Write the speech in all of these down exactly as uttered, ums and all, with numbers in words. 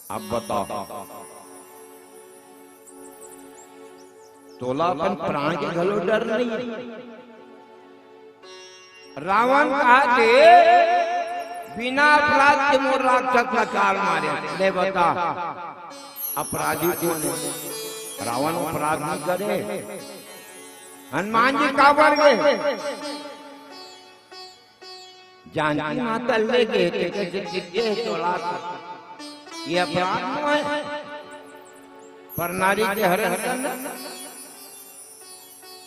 अब बताओ, तोला अपन प्राण के घलो डर नहीं? रावण कहा के बिना अपराध के मोर राक्षस ला काल मारे। ले बता, अपराधी कोन हे? रावण अपराध नहीं करे। हनुमान जी काबर गे? जानकी माता ले गे, ते कइसे गिर गे हे तोला? ये अपराध नोहे? पर नारी के हरण करना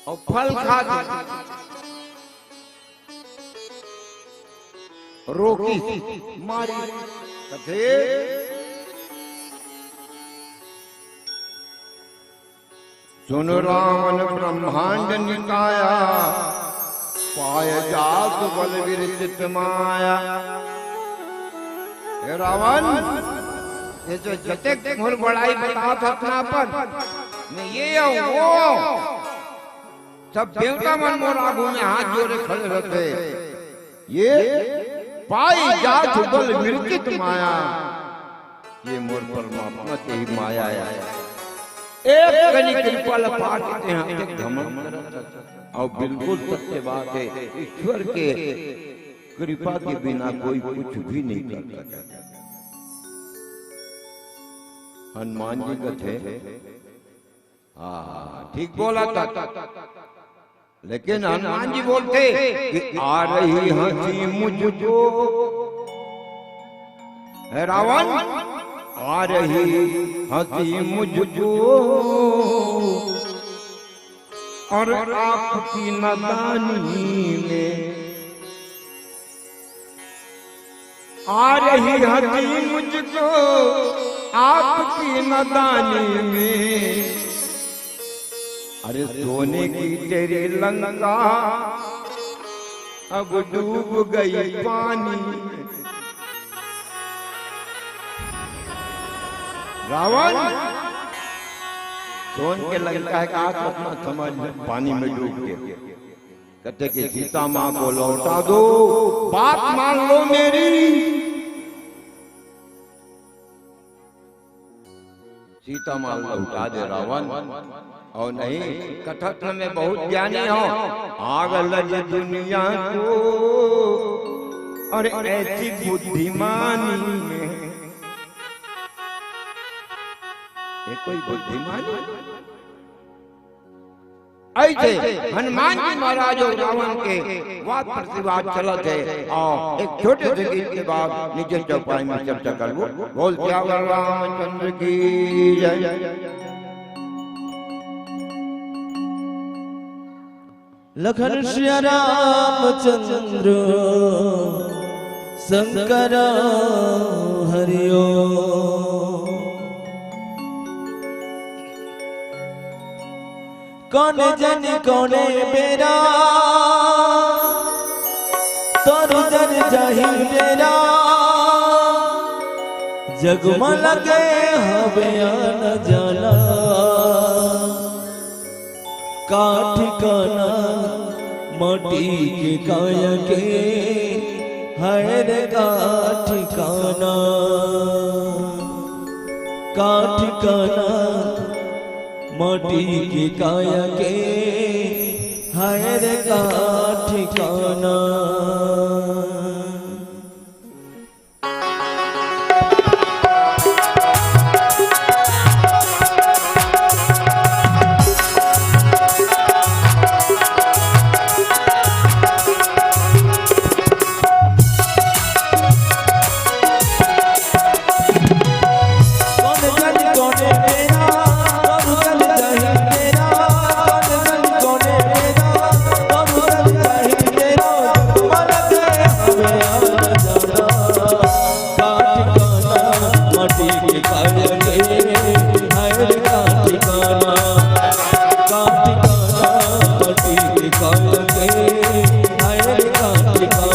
अउ फल खा के रोकी, मारी। कथे, सुन रावण ब्रह्मांड निकाया, पाय जासु बल विरचित माया। हे रावण, ये जो जतेक मोर बड़ाई बतात हस ना अपन, मैं ये अउ वो अउ, सब देवता मन मोर आगू में हाथ जोरे खड़े रहिथे। ये पाय जासु बल विरचित माया, ये मोर परमात्मा के ही माया हे। एक कनी कृपा ल पाके तेहा अतेक घमंड करत हस। अउ बिल्कुल सत्य बात हे, ईश्वर के कृपा के बिना कोई कुछ भी नहीं कर सकता। हनुमान जी कथे, हाँ, ठीक बोलत हस। लेकिन हनुमान जी बोलथे कि आ रही हंसी मुझको, हे रावण, आ रही हंसी मुझको, और आपकी नादानी में आ रही हंसी मुझको आपकी नादानी में। अरे सोने की तेरी लंका अब डूब गई पानी में। रावण, सोन के लंका हे का सपना समझ में पानी में डूब गया। कथे कि सीता माँ को लौटा दो, बात मान लो मेरी। सीता माँ लौटा दे रावण। अउ नहीं, कथक में बहुत ज्ञानी हो, आग लगी दुनिया को, और ऐसी बुद्धिमानी में। ये कोई बुद्धिमानी? अइसे हनुमान जी महाराज अउ रावण के वाद प्रतिवाद चलत हे। अउ एक छोटे से गीत के बाद निजे चौपाई में चर्चा करबो। बोल सियावर रामचंद्र की जय। लखन सिया रामचंद्र शंकर हरिओ। कौन जन कौने बेरा तोर जन जाही डेरा। जगमग हवे आना जाना। का ठिकाना माटी के काया के, हाय रे का ठिकाना। का ठिकाना माटी के काया के, हाय रे का ठिकाना।